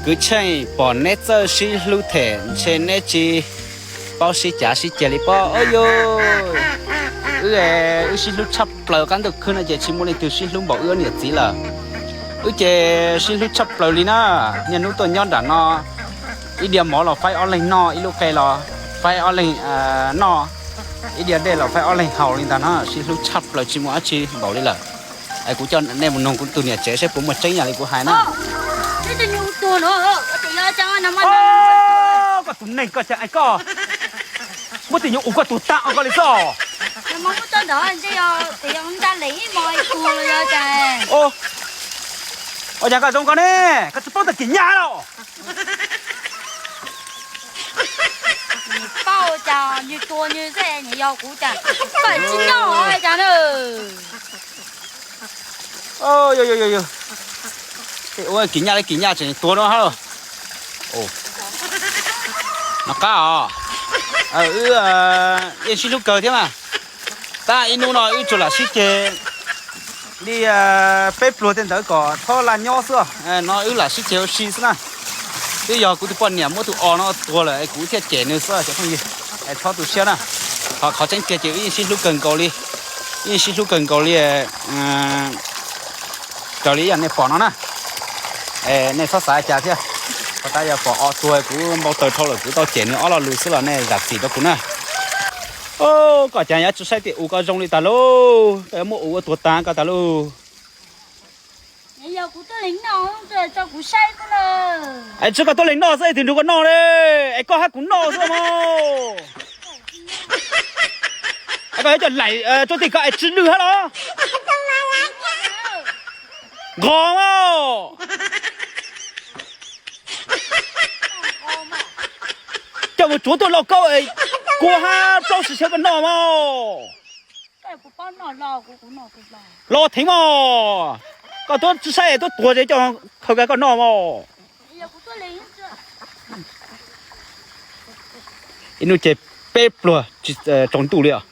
Kwv Tsheej, pom neb txawj sib hlub them ntshe neb tsis paub sib cav sib ceg li pob. Ov yog, wb, wb sib hlub tshaj plaws qab ntuj khwb no ces tsis muaj leej twg sib hlub npaum wb niam txiv lawm. Wb ces sib hlub tshaj plaws li na. Niaj hnub tuaj nyob nram no, ib diav mov los faib ob leeg noj, ib lub qe los faib ob leeg noj, ib diav dej los faib ob leeg haus li ntag no. Sib hlub tshaj plaws tsis muaj dab tsi npaum li lawm. Es kuv coj nej mus nug kuv tus niam tsev seb puas muaj tseeb yam li kuv hais na. Koj tus neeg koj, koj muab tus nyuj ua koj tuag tag koj li xwb. Ua cas koj zoo koj ne, koj tsis paub tag kis nyaj los? Nws paub cas nws tuag nws xwb, nws yog kuv cas koj tsis noj cas na. Ua kis nyaj li kis nyaj tseem tuag no hab. No qab os, wb yeej sib hlub kawg thiab mas. Tab ib hnub no wb tsuas lam sib ceg li peb pluag tej ntawd kom txhob laj nyob xwb. No wb lam sib ceg ua si xwb na. Twb yog kuv tus poj niam muab tus os no tuag lawm es kuv thiaj cem nws xwb cov phooj ywg. Es txhob tu siab na. Ho qhov tseeb tiag ces wb yeej sib hlub kawg nkaus li, wb yeej sib hlub kawg nkaus li raws li ib yam nej pom no na. Es nej txhob xav cas thiab. Qhov tas yog pom os tuag kuv npau taws dhau lawm, kuv tau cem nws ob lo lus xwb los nej zam txim rau kuv na. Koj cas yuav tsis saib tias ua koj zoo li tas lauj, koj yuav muab ua ua tuag tag koj tas lauj. Es tsis koj tuaj lees noj xwb es twg nrug koj noj li, es koj hab kuv noj xwb mog. Koj yuav coj laim rau tim koj es tsis lwj hab los? Nqos mog. Coj mus tsuav tuaj lauj kaub, kua hab plaub sis xyov koj noj mog. Los theev mog. Koj tuaj tsis saib tuaj tuag ces coj khaws kag koj noj mog. Ib hnub ces peb pluag tsis tsaus ntuj li os.